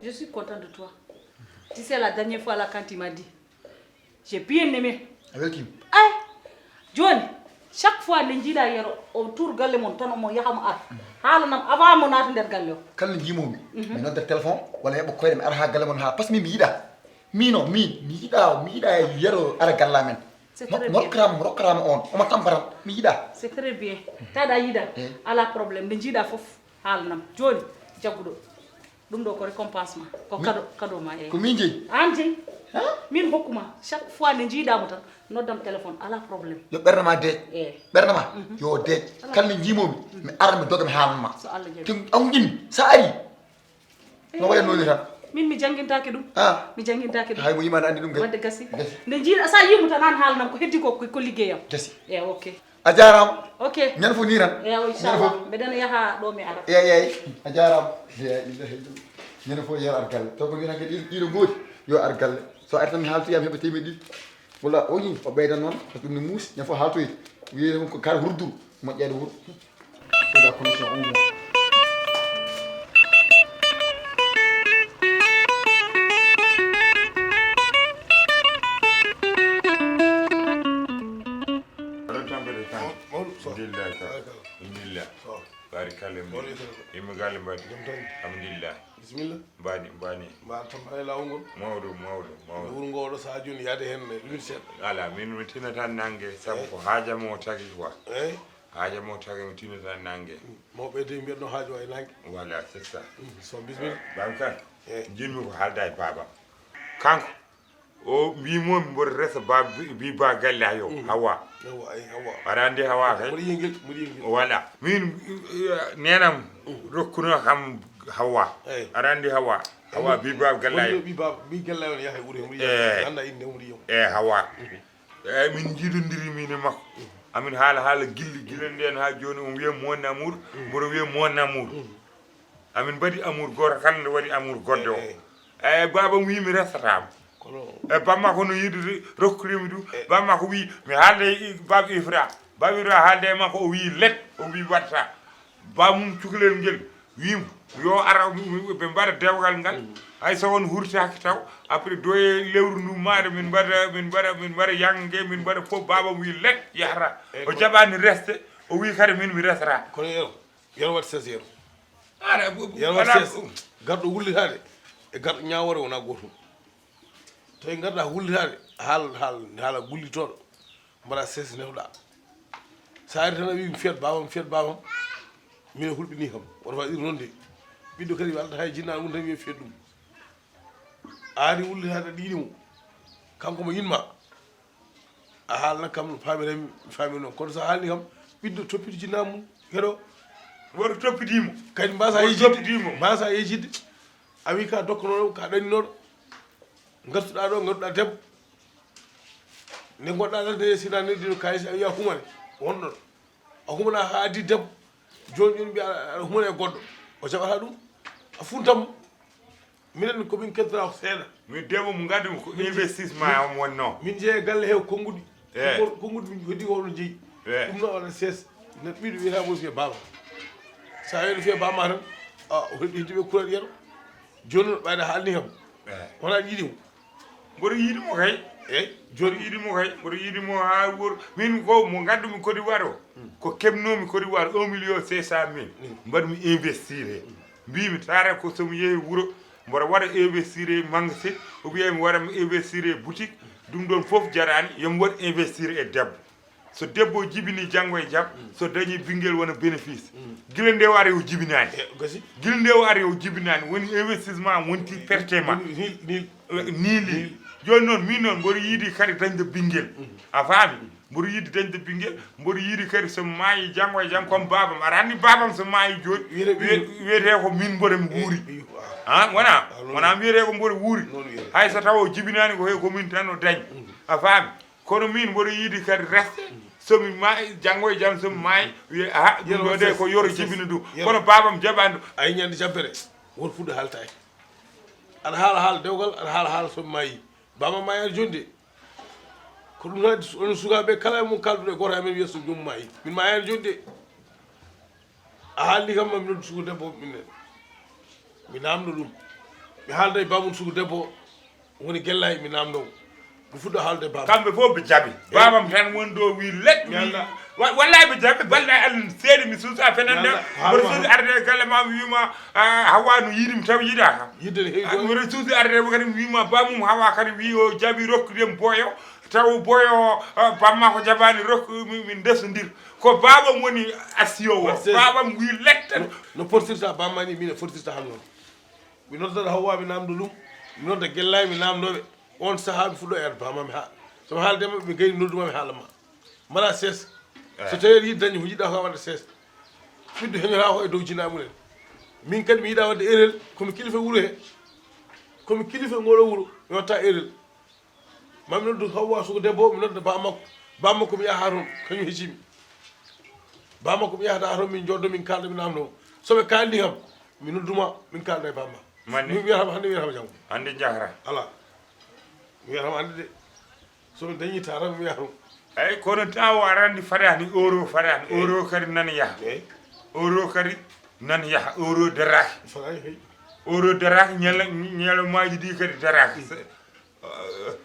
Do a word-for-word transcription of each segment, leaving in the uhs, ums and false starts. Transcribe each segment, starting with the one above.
Je suis content de toi. Tu sais, la dernière fois là, quand tu m'as dit, j'ai bien aimé. A weltiima. Ay, joni, chaque fois nde jiiɗa Yero, o tour galle mon tan omo yaha mo ar. Haalanam avant mo naata nder galle o. Kala nde jiimomi, mi noddat téléphone walla mi heɓa koyɗe mi ara ha galle mon ha, parce que min mi yiɗa. Min o, min mi yiɗa, mi yiɗa Yero ara galle amen. C'est très Mo bien. Rokkataa mo, rokkataa mo on, omo tampara mi yiɗa. C'est très bien. Tawa aɗa yiɗa, ala problème. Nde jiiɗa fof, haalanam. Joni, jagguɗo. Ɗum ɗo ko récompense ma. Ko cadeau, cadeau ma, eyi. Ko min jeyi. An jeyi. Min hokkuma. Chaque fois nde jiiɗa mo tan, noddam téléphone, ala problème. Yo ɓernde ma deeƴ. Eyi. Ɓernde ma yo deeƴ. Kala nde jiimomi, mi ara mi doga mi haalan ma. So Allah jaɓi. Te an jin sa ari. No waɗa noon tan. Min mi janngintaake ɗum. Ah. Mi janngintaake ɗum. Hay mo yima aɗa anndi ɗum kay. Wadde gasi. Gasi. Nde jiiɗa, sa yii mo tan, an haalanam ko heddi ko, ko liggeyam. Gasi. Eyi, ok. A jaaraama. Ok. Ñande fof ni tan. Eyi, inchallah. Mbeɗen yaha ɗo mi ara. Eyi, eyi. A jaaraama. La ilaha illallah. Ñande fof Yero ar galle. Taw ko wiyata kadi ɗiɗo ngoodi. Yo ar galle. So ari tan mi haaltoyam heɓa teemeɗɗe ɗiɗi. Walla o ñin o ɓeydan noon, par ce que ɗum ne muusi, ñande fof haaltoyde. Wiyete ko kar hurduru, moƴƴaani wuro. Ɓeyda connexion ummo. Alhamdulillah. Alhamdulillah. Barikalla. Yimɓe galle mbaɗi. Alhamdulillah. Bisimilla. Mbani, mbani. Mbaɗa tan mbaɗa e laawol ngol. Mawɗo, mawɗo, mawɗo. Wuro ngo oɗo saha jooni yaade heen e minute seeɗa. Ala, min mi tinata nannge sabu ko haaja mo tagi quoi. Eyi. Haaja mo tagi mi tinata nannge. Mawɓe de mbiyatno haajo e nannge. Voilà, c'est ça. So bisimilla. Bam kan. Eyi. Jinmi ko haalda e baaba. Kanko. O mbimomi mboɗo resa ba bi ba galle hayo hawa. Hawa ay hawa. Aɗa anndi hawa kay? Mboɗo yiyii ngel, mboɗo yiyii ngel. Voilà. Min nenam rokkuno kam hawa. Eyi. Aɗa anndi hawa? Hawa bi ba galle hayo. Bi ba bi galle hayo yahay wuri mboɗo yiyii. Eyi. Annda innde mboɗo yiyii. Eyi hawa. Eyi min njiidondiri min e makko. Amin haala haala gilli gila nden ha joni on wiya mon amour. Mboɗo wiya mon amour. Amin mbaɗi amour goto kala nde waɗi amour goɗɗo o. Eyi. Eyi baba mi wi mi resatama. Kono. E bamma ko no yiɗude rokkirimi ɗum. Bamma ko wi mi haalde e baba Ifra. Baba Ifra haalde e makko o wi let o wi watta. Bamum cukalel ngel wimo yo ara ɓe mbaɗa dewgal ngal. Hay so on hurtaki taw après doye lewru ndu maɗa min mbaɗa min mbaɗa min mbaɗa yange min mbaɗa fof babam wi let yahata. O jaɓani reste o wi kadi min mi resata. Kono yo Yero waɗi seize yero. Aɗa yero waɗi seize. Garɗo wullitaade e garɗo ñaawoore wonaa gootum. Tawi ngarɗaa ko wullitaade haala haala haala gullitooɗo mbaɗaa seize netoɗaa. So ari tan a wii mi feet baabam mi feet baabam. Min hulɓinii kam woto waɗ ir noon de. Ɓiɗɗo kadi alata hay jinnaaɗo mum tan wiya feet ɗum. A ari wullitaade aɗa yiɗi mo. Kanko mo yinma. A haalna kam no faamiran mi faami noon kono so a haalni kam ɓiɗɗo toppito jinnaamum heɗo. Woto toppitiimo. Kadi mbasa yejidde mbasa yejidde. A wi ka dokkanooɗo ka ɗanninooɗo. Ngartuɗaa ɗo ngartuɗaa debbo. Nde ngonɗaa tan nde sina noddiino kayisi a wiya humane wonɗon. A humana ha addi debbo. Jooni jooni mbiya aɗa humana e goɗɗo. O jaɓata ɗum. A funtam. Minen komin keddoraa ko seeɗa. Min demo mo ngaddu mi ko investissement am wonno. Min jeeya galle he konnguɗi. Eyi. Konnguɗi min heddi ko oɗon jeeyi. Eyi. Ɗum noon oɗon sees. Neɗɗo ɓiɗo wiyata mo fiya baaba. So a wiyano fiya baaba ma tan. A o heddi heddi ɓe kural yero. Jooni noon ɓayde haalni kam. Eyi. Wona yiɗi mo. Mboɗo yiɗi mo kay. Eyi. Mboɗo yiɗi mo kay. Mboɗo yiɗi mo ha wor. Min ko mo ngaddu mi Côte d'Ivoire o. Ko keɓnoomi Côte d'Ivoire un million cinq cent mille. Mbaɗmi investir he. Mbimi tara ko somi yehi wuro mboɗo waɗa investir e magasin ou bien mi waɗa mi investir e boutique. Ɗum ɗon fof jarani yomi waɗ investir e debbo. So debbo o jibini janngo e jam so dañi ɓinngel wona bénéfice. Gila nde o ari o jibinani. Gasi. Gila nde o ari o jibinani woni investissement am wonti perte ma. Ni li. Jooni noon min noon mboɗo yiidi kadi dañde ɓinngel. A faami? Mboɗo yiɗi dañde ɓinngel. Mboɗo yiɗi kadi so maayi janngo e jam comme baabam aɗa anndi baabam so maayi jooni. Wiyetee ko min mboɗo mi wuuri. Han wona wona mi wiyetee ko mboɗo wuuri. Hay so tawa o jibinaani ko he ko min tan o dañi. A faami? Kono min mboɗo yiɗi kadi reste. Somi maayi janngo e jam somi maayi wiye aha ɗum ɗo de ko yoro jibini ɗum. Kono baabam jaɓani ɗum. Ayi ñande jabbere won fuɗɗo haaltaaki. Aɗa haala haala dewgal aɗa haala haala somi maayi. Baabam maayi aɗa jooni de. Ko ɗum tan onon sukaaɓe kala e mon kaalduɗo e gooto amen wiya so joomum maayi min maayaani jooni de. A haalni kam ma mi noddu suka debbo minen mi namdo ɗum. Mi haalda e bamum sugu debbo o, woni Gellaay, mi naamndoo mo. Mi fuɗɗo haalde bamum. Kamɓe fof ɓe jaɓi. Bamam tan woni ɗo wi let. Mi annda. Wa-, wallaay ɓe jaɓi, balɗe Allah seeɗa mi suusa fenan. Mi annda. Mboɗo suusi arde e galle ma, mi wiima, ah, Hawa no yiɗi mi taw yiɗaaka. Yiɗde ne heewi. Ah, ɗoon. Mboɗo suusi arde mo kadi mi wiima bamum Hawa kadi wi o jaɓi rokkude mi boyo. Taw boyo o, ah, bamma ko jaɓaani rokku, min, min ndesondir. Ko bamam woni asiyo o. Bamam wi let tan. No, no fortirta bamma ni, min e fortirta hannde. Mi noddata Hawwa, mi naamndo ɗum. Mi nodda Gellaay, mi naamndoo ɓe. Oon sahaa, mi fuɗɗo e arde bamma, mi haa-, so mi haalde maɓɓe, ɓe ngayni noddu ma, mi haala ma. Mbaɗa sees. So tawii aɗa yiɗi dañde ko njiɗɗa ko, a waɗa sees. Ɓiɗɗo heñoraa ko e dow jinaa mumen. Min kadi mi yiɗaa waɗde erreur, ko mi kilifa wuro he. Ko mi kilifa ngoo ɗoo wuro, mi waɗta erreur. Ma mi noddu Hawwa sugu debbo, mi nodda bammakko. Bammakko mi yaha toon, kañum hecci mi. Bammakko mi yahata toon, min njooɗo, min kaalda, mi naamndoo. So ɓe kaaldi kam, mi noddu ma, min kaalda e bamma. Manne. Mi wiyata ma hannde, mi wiyata ma janngo. Hannde njahra. Alaa. Mi wiyata ma hannde de. So mi dañii tata, mi wiyata ma. Eey, kono taw aɗa anndi fadaani, euro fadaani. Eey. Euro kadi nan yaha. Eey. Euro kadi nan yaha, euro daraaki. Fadaani kay. Euro daraaki, ñala-, ñalawmaaji ɗi kadi daraaki. Mm. Se-, eh,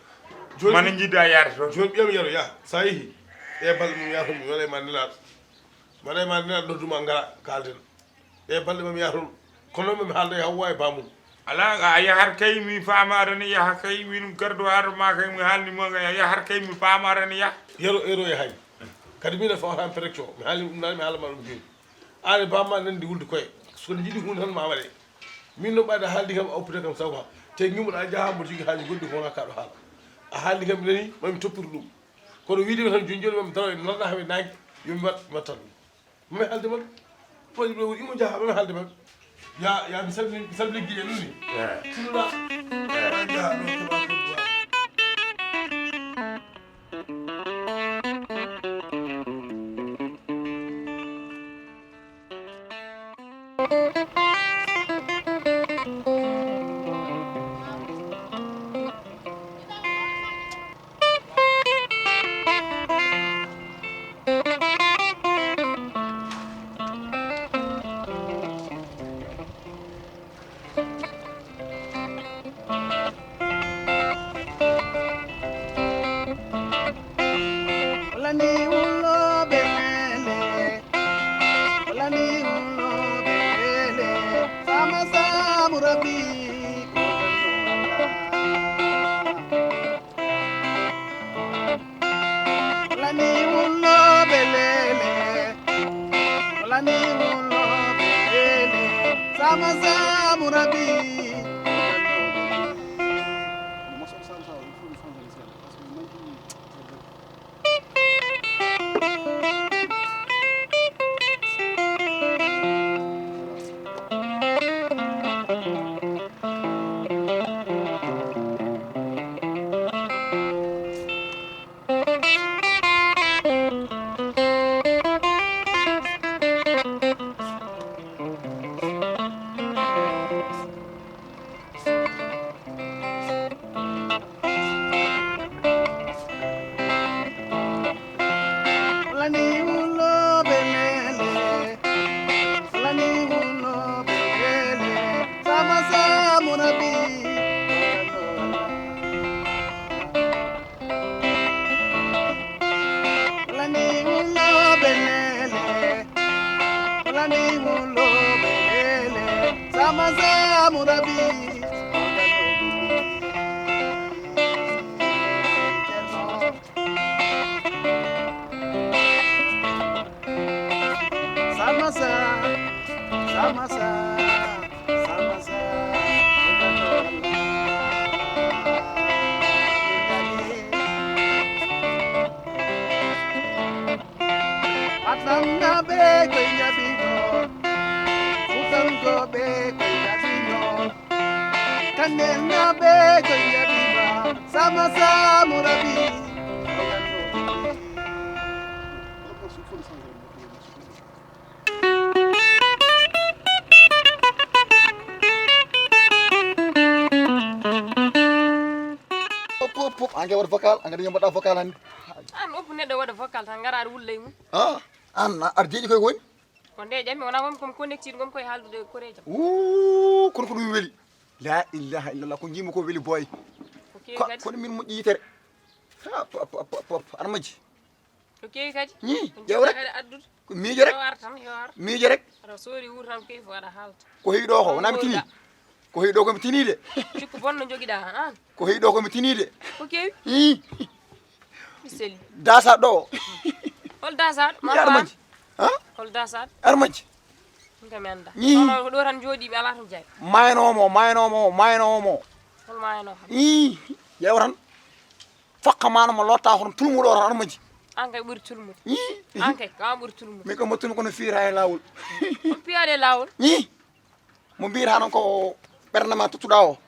jooni mana njiɗɗa yaade toon. Jooni ɓiyam Yero yaha, so a yehii, e balɗe mum yaha toon, mi waɗa e ma nelaaɗo. Mi waɗa e ma nelaaɗo, noddu ma ngara, kaalden. E balɗe mum yaha toon. Kono noon mi haalda e Hawwa e bamum. Alaa, a yahat kay, mi faama aɗa ne yaha kay, min gardo haɗo ma kay, mi haalni mo, a yahat kay, mi faama aɗa ne yaha. Yero, euro yahaani. Kadi min a fawata mi protection. Mi haalni ɗum naane, mi haala ma ɗum jooni. Aan e bamma nanndi wulde koye. So kono njiɗi huunde tan ma waɗe. Min no ɓayda haaldi kam, a uppita kam sabu ma. Te ngimmoɗa jaha mboɗo jogii haaju goɗɗi ko wona kaɗo haala. A haaldi kam mi nani, ma mi toppito ɗum. Kono wiide mi tan jooni jooni ma mi daro e nanɗa haɓe naange, yo mi waɗ, mi watta ɗum. Ma mi haalde maɓɓe. Foof ɓe woni imo jaha, ma mi haalde maɓɓe. Ya, ya mi salmini, mi salmini giɗe ɗum ni. Eh. Sinnoɗa. Eh. Jaha ɗo keɓa ko ɗum waɗa. Wala ni wullo belele, wala ni wullo belele, sama samu rabi. Lani wullo belele, lani wullo belele, sama samu rabi. Lani wullo belele, lani wullo belele, sama samu rabi. Lani wullo belele, lani wullo belele, sama samu rabi. Samasa, samasa, samasa. Atlanta be ko yabino, Futanko be ko yabino. Kanenna be ko yabima, sama samu rabi. Pop, pop, pop, ange waɗa vocal, ange dañi mbaɗa vocal hannde. An oppu neɗɗo waɗa vocal tan ngara aɗa wulla e mum. Ah, an aɗa jeeƴi koye ko woni? Ko nde ƴammi wona wonmi komi connectiɗo, komi koye haaldude koreejam. Wuu, kono ko ɗum weli. La ilaha illallah, ko njiimi ko weli boy. Ko kewi kadi. Kono min moƴƴi yitere. Ha, pop, pop, pop, pop, armaji. Ko kewi kadi. Ni, On ƴeew rek. Kadi addude. Ko miijo rek. Yo ar tan, yo ar. Miijo rek. Aɗa soodi wuur tan kewi fo aɗa haalta. Ko hewi ɗo ko, wona mi tini. Ko hewi ɗo ko mi tini de. Cikku bonno jogiɗa han an. Ko hewi ɗo ko mi tini de. Ko kewi. Ih, Miseli. Dasa ɗo. Hol dasaɗo? Mi armaji. Ha? Hol dasaɗo? Armaji. Min kam mi annda. Ih. Kono ko ɗo tan jooɗi mi ala tan jaay. Maynomo, maynomo, maynomo. Hol mayno han. Ih, ƴeew tan. Fakka mano mo lotta hono tulmuɗo tan armaji. An kay ɓuri tulmude. Ih. An kay ko an ɓuri tulmude. Mi ko mo tulmi kono fiira e lawol. Ko piyaɗe lawol. Ih. Mo mbiyata noon ko ɓernde ma tottuɗa o.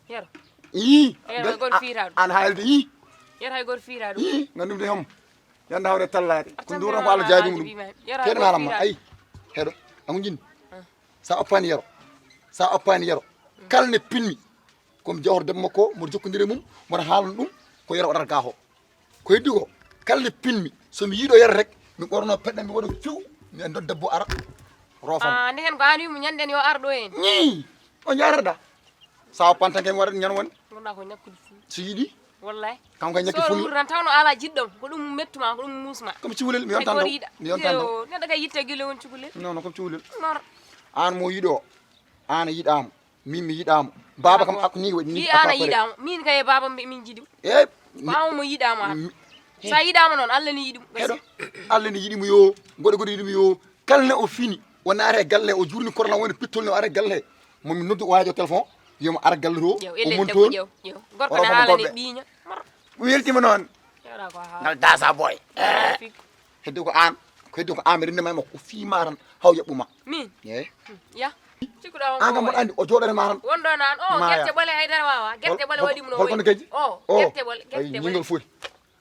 Yero. Ih. Yero, hay goto fiiraɗo. An haalde ih. Yero hay goto fiiraɗo. Ih, ngandum de hom. Yanda hawre tallade. Ko Accan nduran mi ko Allah wala jaabi haalde mum. Bima. Yero hay Kede goto malam ma. Fiiraɗo. Ay. Heɗo. Angu jin. Sa oppani yero. Sa oppani yero. Kala ne pinmi. Komi jawhor debbo makko, mboɗo jokkondiri e mum, mboɗo haalna ɗum, ko yero waɗata ga ho. Ko heddi ko, kala nde pinmi, so mi yiiɗo yero rek, mi ɓorno peɗɗam, mi waɗa few, mi en debbo ara, roofam. Ah, ndeken ko an wimo ñanden yo ar ɗo en. Ñii, o jarata. Sa o pantan kay mi waɗat ñan wonde. Gonɗa ko ñakkude fuu. So yiɗi, Wallahi. Kam kay ñakki So ful. Wuur tan tawno ala jiɗɗo, ko ɗum mettuma, ko ɗum musma. Comme cukalel, mi yontan Hay taw. goto yiɗa. Mi yontan taw. Yo, neɗɗo kay yitte gila won cukalel. Non, non, comme cukalel. Nor. An mo yiɗo, an a yiɗama, min mi yiɗama. Baba kam ak ni waɗi ni. Yi an a yiɗama. Min kay baba mbi min jiɗi. E, Ko an mo yiɗama an. mi- Sa yiɗama noon, Allah ni yiɗum. Heɗo, Allah ne yiɗi mo yo, goɗo goɗo yiɗi mo yo. Kala ne o fini, o naata e galle, o jurni korlan woni pittol ne o ara e galle. Mo mi noddu o waajo téléphone, yo mo ara galle to, Ƴeew, o ellen mon debbo toon. ƴeew, ƴeew. Gorko Oro ne ko haalani goɓɓe. Ɓiña. Weltima noon. Yewɗa ko haala. Ngal dasa boy. Fik. Hedde ko an, ko hedde ko an mi rinde ma ko fima tan haw yaɓɓuma. Min? Eyi. Ya. Cikkuɗa on An kam ko mboɗo andi o jooɗore ma tan. Wonɗo naan o Maya. Gerte ɓole haydara wawa. Gerte ɓole waɗi mo no Hol kono wayi. Kejji? O O. Gerte ɓole. Ay, Gerte ñingol ɓole. Foti.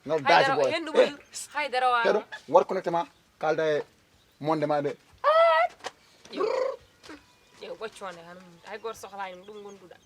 Ngal dasi Haydara boy. Hendu ɓole. Haydara wawa. Heɗo, war connecté ma, kalda e monde ma de. Ƴeew ɓocconde tan. Hay goto sohlani mo ɗum gonduɗa.